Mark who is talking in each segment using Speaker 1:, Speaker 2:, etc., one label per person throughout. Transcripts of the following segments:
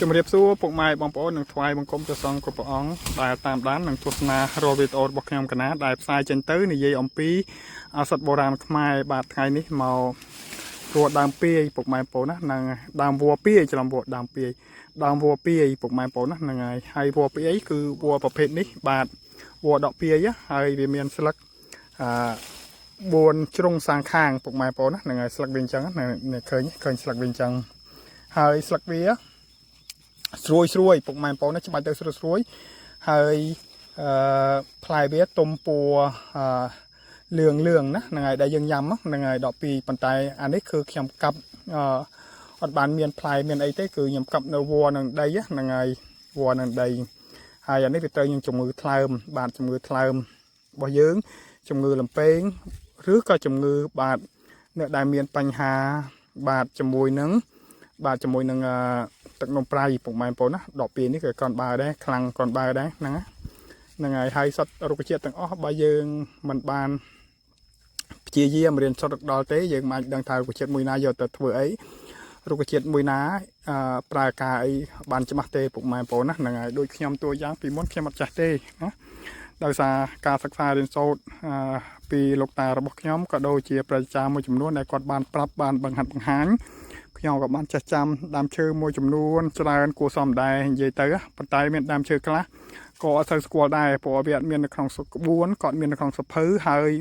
Speaker 1: ជំរាបសួរពុកម៉ែបងប្អូននិងថ្វាយបង្គំព្រះសង្ឃគ្រប់ព្រះអង្គដែលតាមដាននិងទស្សនារាល់វីដេអូរបស់ខ្ញុំកណាដែលផ្សាយចេញទៅនិយាយអំពីឱសថបុរាណខ្មែរបាទថ្ងៃនេះមករកដើមពាយពុកម៉ែបងប្អូនណានឹងដើមវល្លិពាយច្រឡំវល្លិដើមពាយដើមវល្លិពាយពុកម៉ែបងប្អូនណាហ្នឹងហើយហើយវល្លិពាយគឺវល្លិប្រភេទនេះបាទវល្លិដកពាយហើយវាមានស្លឹកអឺ4ជ្រុងសាងខាងពុកម៉ែបងប្អូនណាហ្នឹងហើយស្លឹកវាអញ្ចឹងណានេះឃើញឃើញស្លឹកវាអញ្ចឹងហើយស្លឹកវា ស្រួយស្រួយពុកម៉ែបងប្អូនណាច្បាច់ទៅស្រួយស្រួយហើយអឺផ្លែវាទុំពណ៌អឺលឿងលឿងណាហ្នឹងហើយដែលយើងញ៉ាំហ្នឹងហើយ12ប៉ុន្តែអានេះគឺខ្ញុំកាប់អឺអត់បានមានផ្លែមានអីទេគឺខ្ញុំកាប់នៅវល្លិនឹងដីហ្នឹងហើយវល្លិនឹងដីហើយអានេះវាត្រូវនឹងជំងឺថ្លើមបាទជំងឺថ្លើមរបស់យើងជំងឺលំពេងឬក៏ជំងឺបាទអ្នកដែលមានបញ្ហាបាទជាមួយនឹងបាទជាមួយនឹងអឺ ទឹកនំប្រៃពុកម៉ែបងប្អូនណាដកពីនេះក៏កនបើដែរខ្លាំងកនបើដែរហ្នឹងណាហ្នឹងហើយហើយសត្វរុក្ខជាតិទាំងអស់បើយើងមិនបានព្យាយាមរៀនសូត្រដល់ទេយើងមិនអាចដឹងថារុក្ខជាតិមួយណាយកទៅធ្វើអីរុក្ខជាតិមួយណាអឺប្រើការអីបានច្បាស់ទេពុកម៉ែបងប្អូនណាហ្នឹងហើយដូចខ្ញុំតួយ៉ាងពីមុនខ្ញុំអត់ចេះទេណាដោយសារការសិក្សារៀនសូត្រអឺពីលោកតារបស់ខ្ញុំក៏ដូចជាប្រជាមួយចំនួនដែលគាត់បានប្រាប់បានបង្ហាត់បង្ហាញ ខ្ញុំក៏បានចេះចាំដើមឈើមួយចំនួនច្រើនគួរសមដែរនិយាយទៅប៉ុន្តែមានដើមឈើខ្លះក៏អត់សូវស្គាល់ដែរព្រោះវាអត់មាននៅក្នុងក្បួនក៏អត់មាននៅក្នុងសភៅហើយ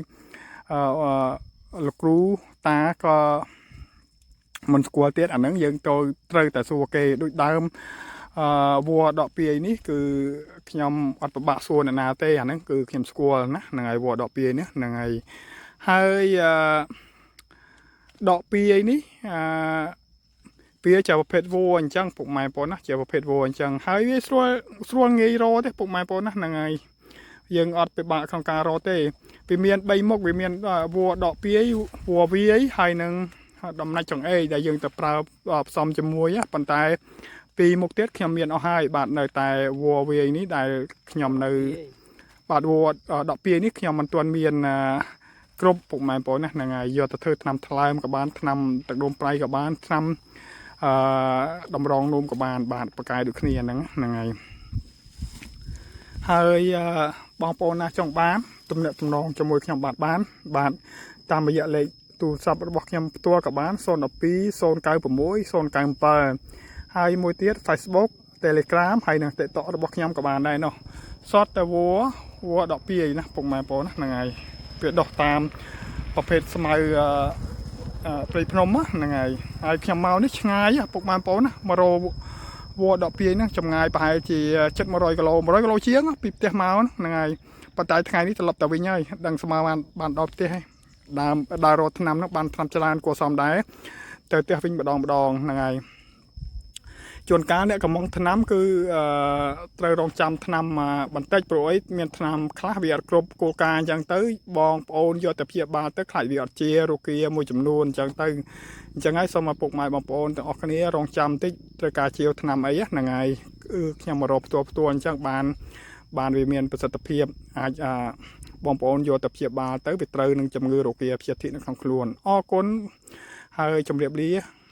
Speaker 1: អឺលោកគ្រូតាក៏មិនស្គាល់ទៀតអាហ្នឹងយើងទៅត្រូវតែសួរគេដូចដើមអឺវល្លិដកពាយនេះគឺខ្ញុំអត់ពិបាកសួរអ្នកណាទេអាហ្នឹងគឺខ្ញុំស្គាល់ណាហ្នឹងហើយវល្លិដកពាយនេះហ្នឹងហើយហើយអឺដកពាយនេះអឺ វាជាប្រភេទវល្លិអញ្ចឹងពុកម៉ែបងប្អូនណាជាប្រភេទវល្លិអញ្ចឹងហើយវាស្រួលស្រួលងាយរកទេពុកម៉ែបងប្អូនណាហ្នឹងហើយយើងអត់ពិបាកក្នុងការរកទេវាមាន3មុខវាមានវល្លិដកពាយវល្លិវាយហើយនឹងដំណាច់ចង្អេរដែលយើងទៅប្រើផ្សំជាមួយប៉ុន្តែពីរមុខទៀតខ្ញុំមានអស់ហើយបាទនៅតែវល្លិវាយនេះដែលខ្ញុំនៅបាទវល្លិដកពាយនេះខ្ញុំមិនទាន់មានគ្រប់ពុកម៉ែបងប្អូនណាហ្នឹងហើយយកទៅធ្វើថ្នាំថ្លើមក៏បានថ្នាំទឹកដូងប្រៃក៏បានថ្នាំអឺតម្រងនោមក៏បានបាទបកាយដូចគ្នាហ្នឹងហ្នឹងហើយហើយបងប្អូនណាចង់បានទំនាក់ទំនងជាមួយខ្ញុំបាទបានបាទតាមរយៈលេខទូរស័ព្ទរបស់ខ្ញុំផ្ទាល់ក៏បាន012 096 097ហើយមួយទៀត Facebook Telegram ហើយនិង TikTok របស់ខ្ញុំក៏បានដែរនោះសតតែវល្លិវល្លិដកពាយណាពុកម៉ែបងប្អូនណាហ្នឹងហើយវាដោះតាមប្រភេទស្មៅអឺព្រៃភ្នំហ្នឹងហើយហើយខ្ញុំមកនេះឆ្ងាយពុកម៉ែបងប្អូនណាមករវល្លិដកពាយហ្នឹងចម្ងាយប្រហែលជាជិត100គីឡូ100គីឡូជាងពីផ្ទះមកហ្នឹងហើយប៉ុន្តែថ្ងៃនេះត្រឡប់ទៅវិញហើយដឹងស្មើបានបានដល់ផ្ទះហើយដើមដើររកថ្នាំហ្នឹងបានថ្នាំច្រើនគួរសមដែរទៅផ្ទះវិញម្ដងម្ដងហ្នឹងហើយជួនកាលអ្នកកំងថ្នាំគឺអឺត្រូវរងចាំថ្នាំបន្តិចព្រោះអីមានថ្នាំខ្លះវាអត់គ្រប់គោលការណ៍អញ្ចឹងទៅបងប្អូនយកទៅព្យាបាលទៅខ្លាចវាអត់ជារោគាមួយចំនួនអញ្ចឹងទៅអញ្ចឹងហើយសូមឲ្យពុកម៉ែបងប្អូនទាំងអស់គ្នារងចាំបន្តិចត្រូវការជាវថ្នាំអីហ្នឹងហើយគឺខ្ញុំមករកផ្ទាល់ផ្ទាល់អញ្ចឹងបានបានវាមានប្រសិទ្ធភាពអាចអាបងប្អូនយកទៅព្យាបាលទៅវាត្រូវនឹងជំងឺរោគាព្យាធិនៅក្នុងខ្លួនអរគុណហើយជម្រាបលា។